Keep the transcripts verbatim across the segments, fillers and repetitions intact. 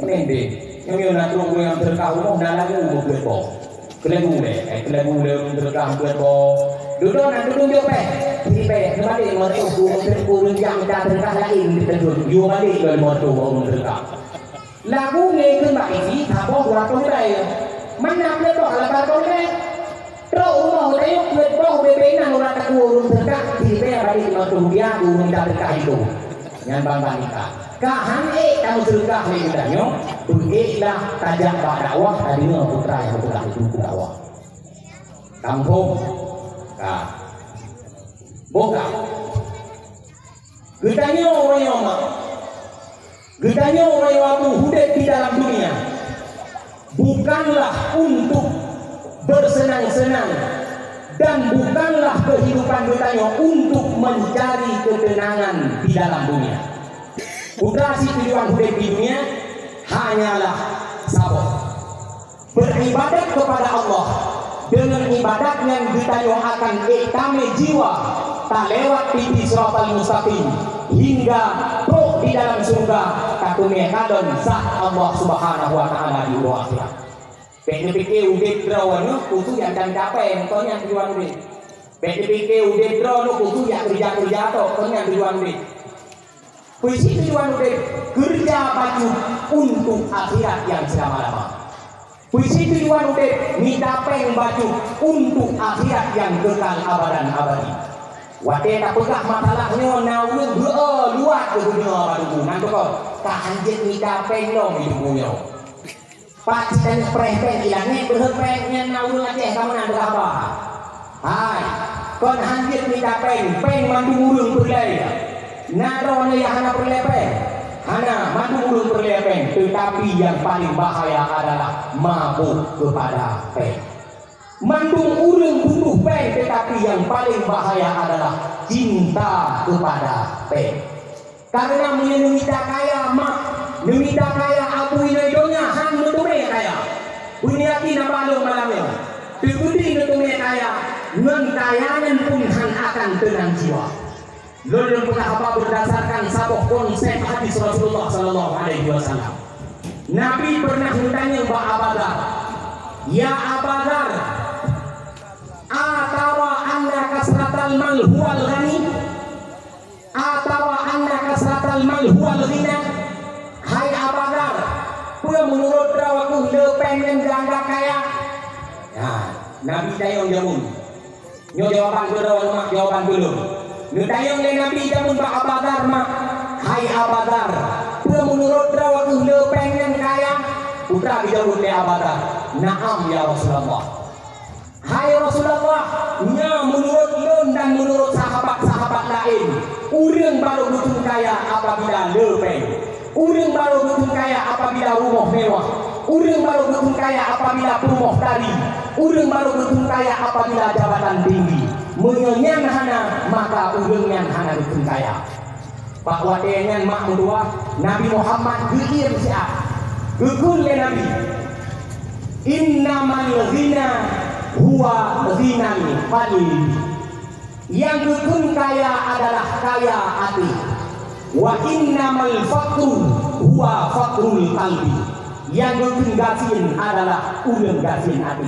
Nyan deh, nyoe na trok ureueng nyang seudeukah rumoh na lagu meupeuet boh. Keu lagu lé, eh, keu lagu lé ureueng seudeukah meupeuet boh. Dudoe na tudong jok péng. Siribèe, neubalek lima reutôh ureueng seudeukah, ureueng nyang mita seudeukah laén di teudun. Yue balek lé lima reutôh ureueng seudeukah. Lagu ngon kheun bak isi saboh dua reutôh ribèe. Meunan peuet boh lapan reutôh ribèe. Trok rumoh geutanyoe peuet boh bèe-bèe inan urat takue ureueng seudeukah, siribèe balek lima reutôh rupiah keu ureueng mita seudeukah itu. Nyan ban-ban nika. Ka han ék tameuseudeukah lé geutanyoe, beuék lah tajak bak dakwah, tadeungoe peue nyang geupeugah lé guru dakwah. Kamoe ka. Boh ka. Geutanyoe ureueng nyang mak. Geutanyoe ureueng nyang mak udép di dalam dunia. Bukanlah untuk bersenang-senang dan bukanlah kehidupan geutanyoe untuk mencari ketenangan di dalam dunia. Peue tujuan udép di dunia hanyalah saboh. Beribadat kepada Allah. Dengan ibadat nyan geutanyoe akan ék tamé jiwa talewat tipi siratal mustaqim hingga trok di dalam syeuruga tateumé kalon zat Allah Subhanahu wa Taala di uroe akhirat. Bèk neupike udép droeneuh khusos nyang tan capée, kon nyan tujuan udép. Bèk neupike udép droeneuh khusos nyang keureuja-keureuja tok, kon nyan tujuan udép. Peue tujuan udép? Keureuja bacut untuk akhirat nyang seulama-lama. Peue tujuan udép? Mita péng bacut untuk akhirat nyang kekal abadan abadi. Watée tapeugah masalah nyoe na ureueng beu-o luwat keu donya bak Teungku, nan teuka ka hanjeuet mita péng lom di Teungku nyoe. Pat cit tanyoe preh péng i langét, beuheuet péng nyan na ureueng Aceh ka meunan teuka haba. Hai, kon hanjeuet mita péng, péng mandum ureueng peureulée. Na droeneuh nyang hana peureulée péng? Hana, mandum ureueng peureulée péng, teutapi nyang paleng bahaya adalah mabök keupada péng. Mandum ureueng butuh péng, teutapi nyang paleng bahaya adalah cinta keupada péng. Kareuna meunyoe neumita kaya mak, neumita kaya abu inong donya, han meuteumé kaya. Beuneuh yakin haba lôn malam nyoe, teukeudi neuteumé kaya, ngon kaya nyan pun han akan teunang jiwa. Lôn lôn peugah haba beurdasarkan saboh konsep hadis Rasulullah sallallahu alaihi wasallam. Nabi pernah geutanyong bak Abu Dzar, "Ya Aba Dzar, atara anna kasratal mal huwal ghina?" Atawa anna kasratal mal huwal ghina? Hai Abu Dzar, peue meunurot droe keuh le péng nyan geuanggap kaya? Nah, Nabi tanyong jameun. Nyoe jawaban keu droe mak, jawaban keu lôn. Neutanyong lé Nabi jameun bak Abu Dzar mak, "Hai Abu Dzar, peue meunurot droe keuh le péng nyan kaya?" Peue geujaweueb lé Abu Dzar, "Na'am ya Rasulullah." Hai Rasulullah, nyoe meunurot lôn dan meunurot sahabat-sahabat laén, ureueng barô geuteun kaya apabila le péng. Ureueng barô geuteun kaya apabila rumoh mewah. Ureueng barô geuteun kaya apabila peurumoh tari. Ureueng barô geuteun kaya apabila jabatan tinggi. Meunyoe nyan hana, maka ureueng nyan hana geuteun kaya. Bak watée nyan mak meutuwah, Nabi Muhammad geuiem siat. Geukheun lé Nabi, "Innamal ghina huwa ghinal qalbi." Nyang geukheun kaya adalah kaya até. "Wa innamal faqru huwa faqrul qalbi." Nyang geukheun gasien adalah ureueng gasien até.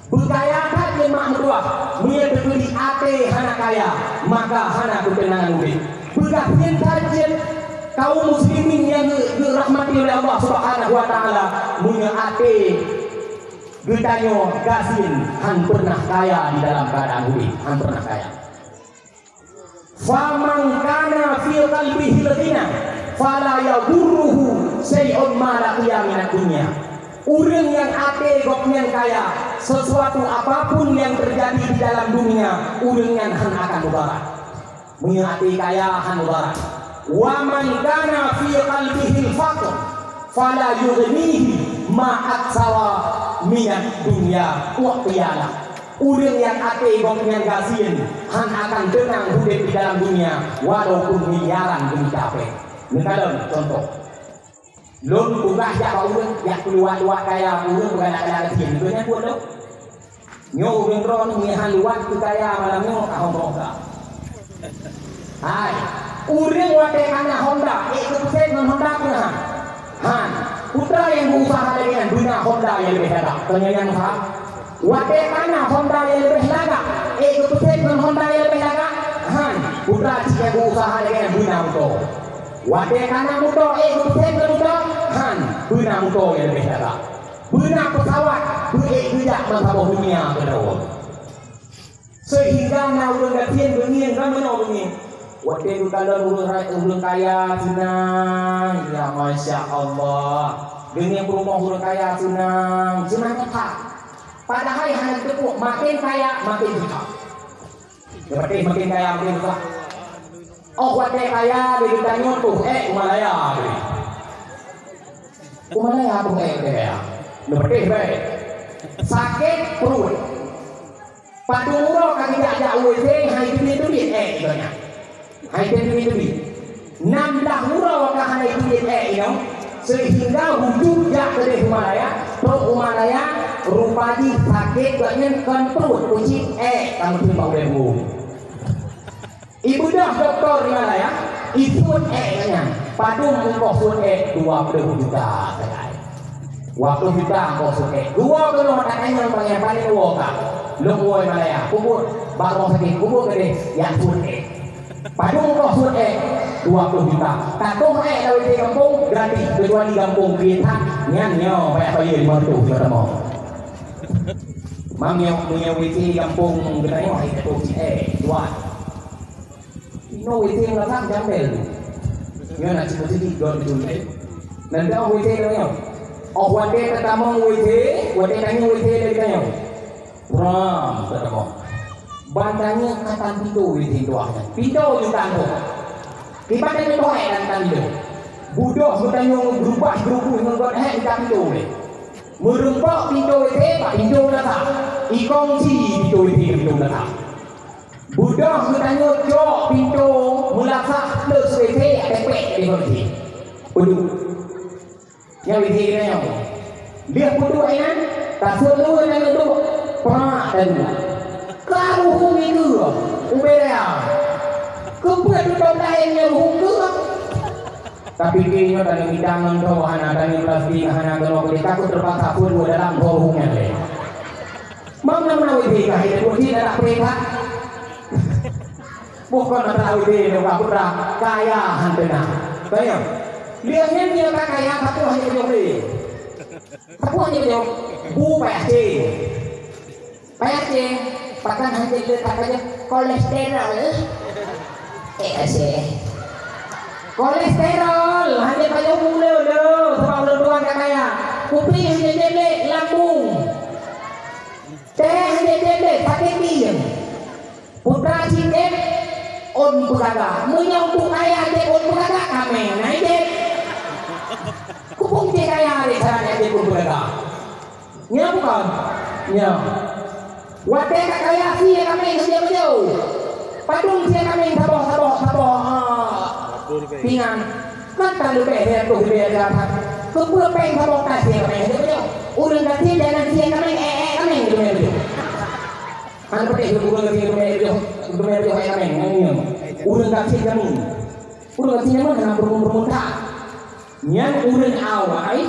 Beukaya that jeuet mak meutuwah, meunyoe teukeudi até hana kaya, maka hana keuteunangan udép. Beugasien that jeuet kaum muslimin nyang geu-, geurahmati ulée Allah Subhanahu wa Taala, meunyoe até geutanyoe gasien, han pernah kaya di dalam keuadaan udép, han pernah kaya. "Faman kana fi qalbihil ghina, fala yadurruhu syai'un ma laqiya minad dunya." Ureueng nyang até gobnyan kaya, sesuatu apapun nyang teujadi di dalam dunia, ureueng nyan han akan mudarat. Meunyoe até kaya, han mudarat. "Wa man kana fi qalbihil faqr, fala yughnihi ma aksara minad dunya u'tiya lah." Ureueng nyang até gobnyan gasien, han akan teunang udép di dalam dunia, walaupun miliaran geumita péng. Neukalon cuntoh. Lôn tugaih jak bak ureueng, jak keuluwa-luwa kaya ureueng beugalak-galak gasien, beutôi nyan buet lôn. Nyoe ureueng droeneuh meuhan luwat keu kaya malam nyoe ka hom roh ka. Hai, ureueng watée ka na Honda, ék geupeusét ngon Honda keu han? Han. Nyang geuuseuha lagèe nyan beuna honda nyang leubeh lagak. Tanyoe nyang useuha. Watèe ka na honda nyang leubeh lagak, ék geupeusen ngon honda nyang leubeh lagak? Han, putra cit nyang geuuseuha lagèe nyan beuna moto. Watèe ka na moto, ék geupeusen ngon moto? Han, beuna moto nyang leubeh lagak. Beuna peusawat, beu ék geujak ban saboh dunia keudroe. Seuhingga na ureueng gasien beungieng, ramé nyoe beungieng. Watèe geukalon ureueng ra-, ureueng kaya seunang, ya masya Allah. Beungieng peurumoh ureueng kaya seunang, seunang that. Padahai hana geuteupeue, makin kaya, makin susah. Berarti makin kaya, makin susah. Oh, watèe kaya, lé geutanyoe tuh, éh, u Malaya, lé. U Malaya tuh, éh, watèe kaya. Berarti, baik. Sakét pruet. Padum uroe ka geujak-jak U W C, hai teubiet-teubiet ék di donya. Hai teubiet-teubiet. Nam blah uroe ka hana teubiet ék inoe, seuhingga wujud jak keudeh u Malaya, trok u Malaya, rupa jih sakét gobnyan kon pruet, kucit ék ka meuteumé bak ulèe buet. Ibeudôh dokto di Malaya, isuet ék gobnyan. Padum ongkoh suet ék? Dua ploh juta sagai. Dua ploh juta ongkoh suet ék. Geuwoe keunoe, tatanyong, "Pangeran, pane geuwoe ka?" "Lôn woe Malaya." "Peue buet?" "Bak rumoh sakét." "Peue buet keudeh?" "Jak suet ék." "Padum ongkoh suet ék?" "Dua ploh juta." Tatoh ék lam W C gampông gratis, keucuali gampông keubiet that, nyan nyoe payah bayeue limong reutôh juta tamong. Mam nyoe, meunyoe W C gampông geutanyoe, hai tatoh cit ék, tuan. Inoe W C meulasak jambel tu. Nyoe na cit meusidit dua beutôi. Nan dah W C tanyoe. Oh, watèe tatamong W C, watèe tanyoe W C lagèe tanyoe. Pram tatamong. Ban tanyoe ka tan pintoe W C tuah nyan. Pintoe ju tan tu. Kiban tanyoe toh ék dan tan pintoe. Beudôh geutanyoe geurubah-geurubah ngon göt hék di pintoe lé. Meureumpok pintoe W C bak pintoe meulasak. Ikongsi pintoe W C pintoe meulasak. Beudôh geutanyoe cok pintoe meulasak plus W C tepek di W C. Peuduek. Nyang W C geutanyoe. Lheueh peuduek inan, taseuet luweue tanyoe duek. Prak tanyoe. Ka ruhueng ikeue. Ubé raya. Keupeue tutôp laén nyang ruhueng keue? Tapi keu nyoe tanyoe bidang ngon droe hana, tanyoe plastik hana, keunoe keudeh takot teupaksa peuet dua dalam droe ruhueng nyan lé. Mam na meunan W C ka hai buet jih dak preh that. Bukon masalah W C nyoe ka putra kaya han teunang. Kaya. Liang nyan dia ka kaya satu hanya penyok lé. Satu hanya penyok. Bu payah ceng. Payah ceng. Pakan hanya le tak kaya kolesterol. Eh, asyik. Kolesterol hanya kaya bu le le sebab ulôn tuan ka kaya. Kupi hanya jelek lambung. Teh hana jieb lé, sakét pih. Putra cit jieb ôn peugagah. Meunyoe untuk kaya jieb ôn peugagah, kaméng na jieb. Keupeue cit kaya lé cara jieb ôn peugagah? Nyo bukon? Nyo. Watèe ka kaya sie kaméng hana jieb. Padum sie kaméng saboh, saboh, saboh, ah, pingan. Kan ka leubeh lhèe ploh ribèe that. Keupeue péng saboh ka sie kaméng hana jieb? Ureueng gasien jangan sie kaméng, ék-ék kaméng geuteumèe beujeuet. Hana peureulèe ureueng gasien geuteumèe beujeuet, geuteumèe beujeuet ék kaméng, nyan nyan. Ureueng gasien jameun. Ureueng gasien jameun hana peurumun-peurumun that. Nyan ureueng awai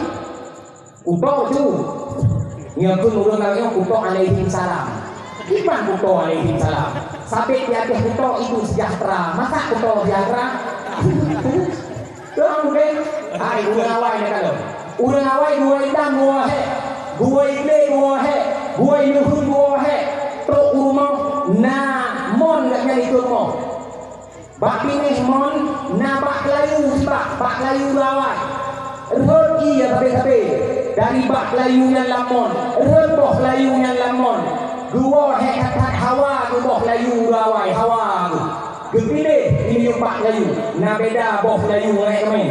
kuto tu. Nyan kheun ureueng awai nyoe kuto alaihi salam. Kiban kuto alaihi salam? Sabé di ateueh kuto itu sejahtera. Masa kuto sejahtera? Tuan mungkin, hai, ureueng awai nyan kalon. Ureueng awai geuwoe idang geuwoe hék, geuwoe iglé geuwoe hék, geuwoe iluhun geuwoe hék. Trok u rumoh, na mon gobnyan ikot rumoh. Bak binéh mon, na bak keulayu sibak, bak keulayu uroe awai. Rhot ié sabé-sabé dari bak keulayu nyan lam mon, rhot boh keulayu nyan lam mon. Geuwoe hék that-that hawa geuh boh keulayu uroe awai, hawa geuh. Geupiléh di miyueb bak keulayu, na beda boh keulayu ngon ék kaméng.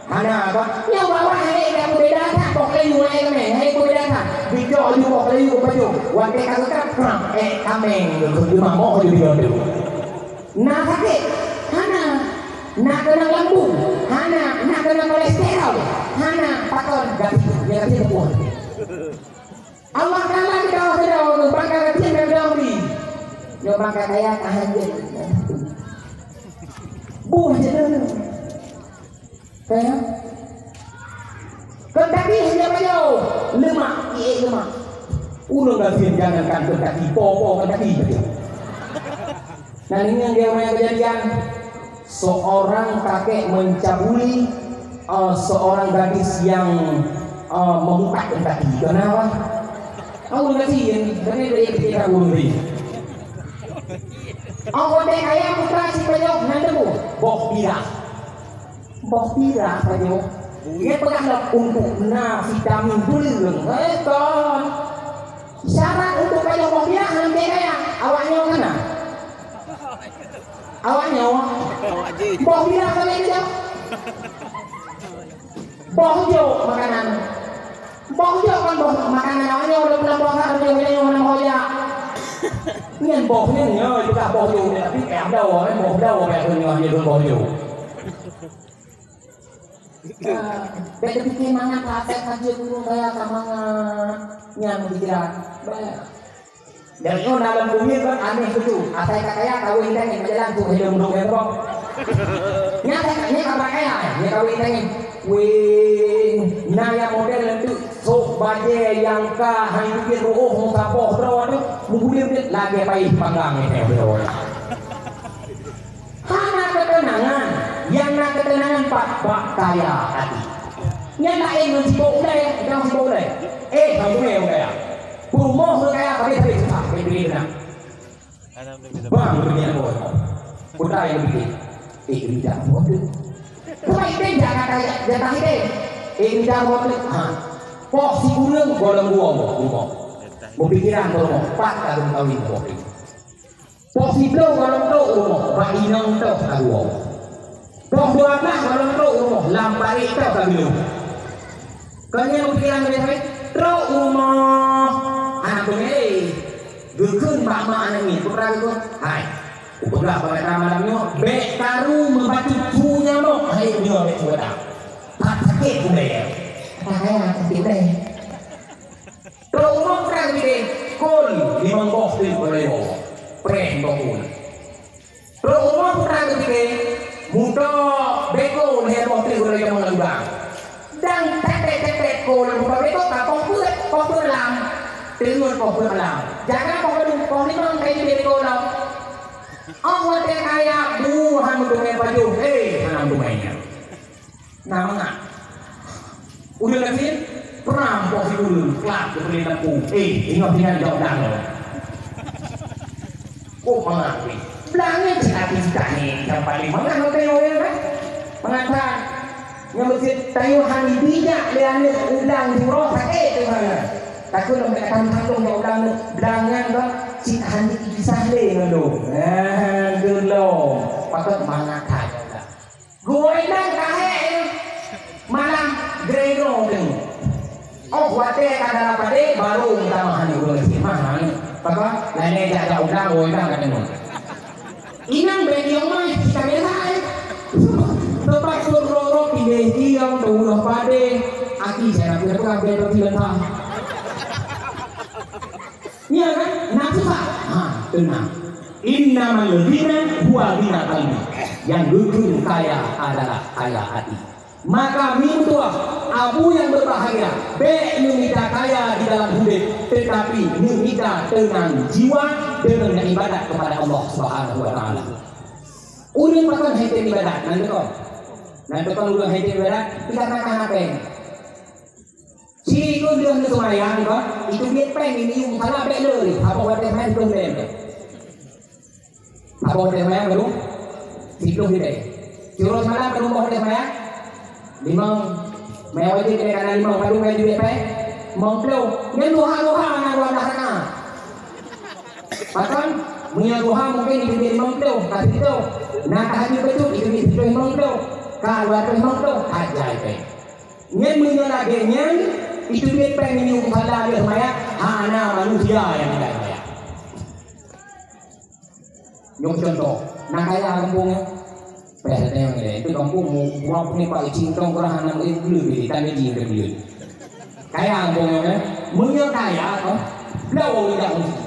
Hana, bah. Nyoe bak awak hana ék peubeda that, boh keulayu ngon ék kaméng, hana ék peubeda that. Geucok ju boh keulayu u pajôh, watèe ka geukat, prang, ék kaméng geuh, geuh mamok ju di lôn tu. Na sakét? Hana. Na keunong lambung? Hana. Na keunong kolesterol? Hana. Pakon? Gaki, ya, gaki teupuih. Allah Taala geudawa sidroe geuh, bangka gasien dan geudawa bri. Nyoe bangka kaya tahan jeuet. Buh jeuet. Kaya. Kaki hanya pajoh. Lemak, iék lemak. Ureueng gasien jangankan keu kaki, po-po ngon kaki pajoh. Nah, ini yang dia orang kejadian. Seorang kakek mencabuli, eh, seorang gadis yang, eh, memukakkan kaki. Kenapa? Tahu nggak sih, ini? Tapi dari kita ureueng ni. Oh, dek ayah putra si penyok, nanti bu. Boh birah. Boh birah saja. Dia pegang dah untuk na vitamin beuleung. Eh, kon. Syarat untuk pajoh boh birah, nanti kaya. Awak nyoe kena. Awak nyoe. Boh birah kali itu, ya. Boh jok makanan. Boh jok kan boh makanan awak nyoe, udah pulang boh kan, udah pulang boh ya. Nyan boh nyan, ya, itu dah boh jok, tapi kayak ada orang, boh dah orang yang punya, dia boh jok. Ah, bèk teupike mangat, asai ka jeuet ureueng kaya ka mangat. Nyan pikiran. Bèk. Dari nyoe dalam bumi kan aneh betul. Asai ka kaya, kawin tangen, berjalan tu hidup menurut yang kebong. Nyan asai ka, nyan ka kaya, nyan kawin tangen. Weh, na nyang model tu, sok bajèe nyang ka hai bikin ruoh muka boh droe tu, meugulim lagèe paih panggang nyan. Hana keuteunangan, nyang na keuteunangan pat bak kaya até. Nyan laén ngon sibok ulèe, ngon sibok ulèe. Eh, bang ulèe, ulèe. Peurumoh keu kaya, tapi, tapi susah, tapi, tapi, tapi. Bang, ulèe nyan, boh. Putra nyang pike. Eh, bijak boh tu. Tapi, tapi, jaka kaya, jaka hideh. Eh, bijak boh tu. Ha. Poh sikureueng golom dua boh, boh. Berpikiran boh, pat ka kawin boh. Poh siploh golom trok rumoh, bak inong toh ka duo. Poh dua blah golom trok rumoh, lam parit toh ka geulong. Kon nyan pikiran lagèe nyan, trok rumoh. Aneuk beungéh, geukheun bak mak aneuk miet, peugah geukheun, "Hai, kupeugah bak gata malam nyoe, bèk karu meubacut su nyamok, hai nyoe bèk su gata. That sakét ulèe." Kata kaya sakét ulèe. Trok rumoh prang bidé, kol limong boh teuk beureuboh, preh boh kol. Trok rumoh prang bidé, muto beko lhèe boh teuk beureuboh lam lubang. Dang tetet-tetet kol muto beko ka poh peuet, poh peuet lam. Teungeut poh peuet lam. Jaga poh peuet, poh limong ka jibèe beko lom. Oh, watèe kaya bu han meuteumèe pajoh, eh, hana meuteumèe nyan. Na mangat. Ulèe gasien, prang poh sikureueng, klak keu peuleueh lampu. Eh, ingat-ingat jaweueb dang. Oh, mangat weh. Beulangèt cit até jitahé, nyang paleng mangat watèe nyoe, kan? Mangat that. Nyang meuseujid tanyoe han jibijak lé aneuk udang jurông sakét teuh mangat. Takheun lom bèk tantang lôn jaweueb dang, blang nyan, kan? Cit han jikisah lé ngon lôn. Nah, geulom. Pakon mangat that. Geuwoe indang ka hék nyoe. Malam geureudoe teungoh. Oh, watèe ka dalam padé, barô meutamah nyoe geuh cit mah nyoe. Apa? Laén jak-jak udang, woe indang ka teungoh. Inong bèk diong mah, cit ka biasa, eh. Teumpat peuet rot-rot, piléh diong, teuuloh padé, aki saya nak peugah bèk roti leumpah. Iya kan? Nah, susah. Ha, teunang. Innamal ghina huwa ghina qalbi. Yang betul kaya adalah kaya hati. Maka mintuah abu yang berbahagia, bèk neumita kaya di dalam udép, tetapi neumita teunang jiwa dengan ibadat kepada Allah Subhanahu wa Taala. Ureueng pakon hai tem ibadat, nan deungoe. Nan deungoe ureueng hai tem ibadat, tidak makan apa. Sigoe lheueh neuseumayang, kon, itu biet péng ini, salah bèk le. Apa watèe seumayang, siploh ribèe. Apa watèe seumayang, baru? Siploh ribèe. Siuroe seumalam, baru watèe seumayang? Limong. Meuwajéb kena kana limong, baru meuwajéb biet péng? Limong ploh. Nyan duha-duha, na dua blah rakaat. Pakon, meunyoe duha mungkin itu biet limong ploh, ka siplôh. Na tahajud beutôi, itu biet siplôh limong ploh. Ka dua ploh limong ploh, haja itu. Nyan meunyoe lagèe nyan, itu biet péng nyoe musala lheueh seumayang, hana manusia nyang tinggai seumayang. Nyoe contoh, na kaya gampông nyoe. Payah tanyong ilèe, itu gampông mu-, buang peuneuk bak cicing tong kurang hana meuet buleuen, tanda jih meuet buleuen. Kaya gampông nyoe, eh? Meunyoe kaya, oh, bloe ureueng jak meuseujid.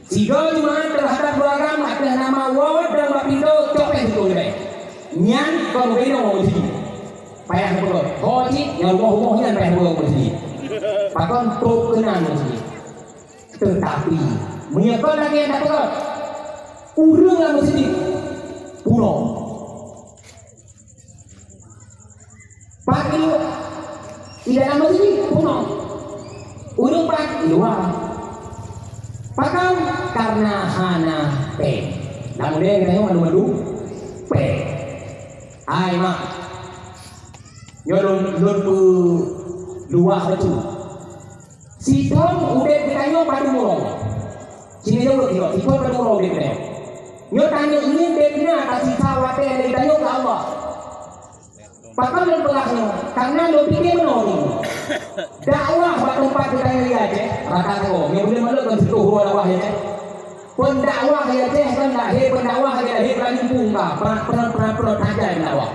Sigoe Jumaat teuhadap dua agam ateueh nama wot dan bak pintoe cok péng siploh ribèe. Nyan kon ubé inong meuseujid. Payah geupeugöt. Ho cit, nyang rumoh-rumoh nyan payah geupeugöt meusidit. Pakon trok keunan meusidit. Teutapi, meunyoe kon lagèe nyang tapeugöt, ureueng lam meusidit punoh. Pat di, di dalam meusidit punoh. Ureueng pat di luwa. Pakon? Karena hana péng. Lam udép geutanyoe mandum-mandum péng. Hai mak, nyoe lôn, lôn peuluwah bacut. Sithôn udép geutanyoe padum uroe. Sinoe jaweueb, sithôn padum uroe udép geutanyoe. Nyoe tanyoe ngieng dép na ka sisa watèe lé geutanyoe keu Allah. Pakon lôn peugah nyoe? Karena lôn pike meunoe nyoe. Dakwah bak teumpat geutanyoe di Aceh, rata-rata nyoe buleuen malot kon siploh uroe dakwah di Aceh. Pendakwah di Aceh kan lahé, pendakwah di lahé bulan Limpung ka, peurat, peurat, peurat, peurat saja pendakwah.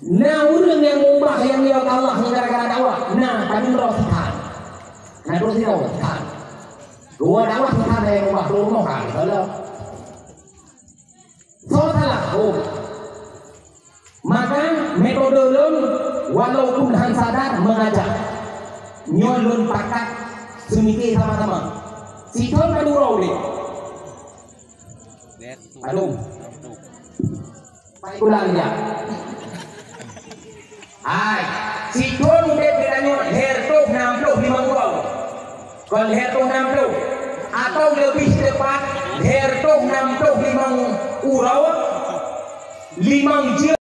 Na ureueng nyang meuubah nyang nyoe keu Allah gara-gara dakwah. Na, tapi droe sithan. Na droe sithan, sithan. Dua dakwah sithan nyang meuubah, dua rumoh ka, salah. Soe salah? Oh. Maka metode lôn, walaupun han sadar, mengajak. Nyoe lôn pakat seumike sama-sama. Sithôn ka dua udép. Aduh. Pai ulang ya. Hai, sithôn udép geutanyoe lhèe reutôh nam ploh limong uroe. Kon lhèe reutôh nam ploh, atau leubeh teupat, lhèe reutôh nam ploh limong uroe, limong jeuem.